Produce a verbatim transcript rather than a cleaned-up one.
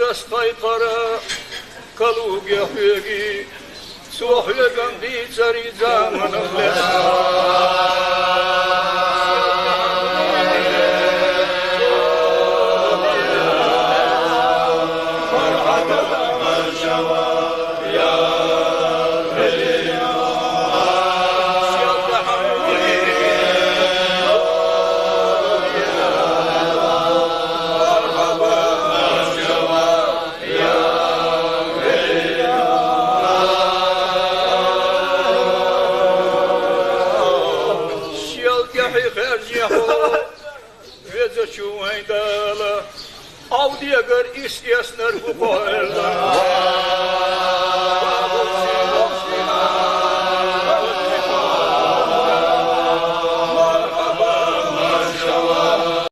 Ас кхайкхара калуге хьоьга, цо хьоьган дийцари заманах лаьцна. Шелгахьи хаьржехьо, везачу вайн Дала, Ӏовдегар ис эснарг ву кхоьлларг.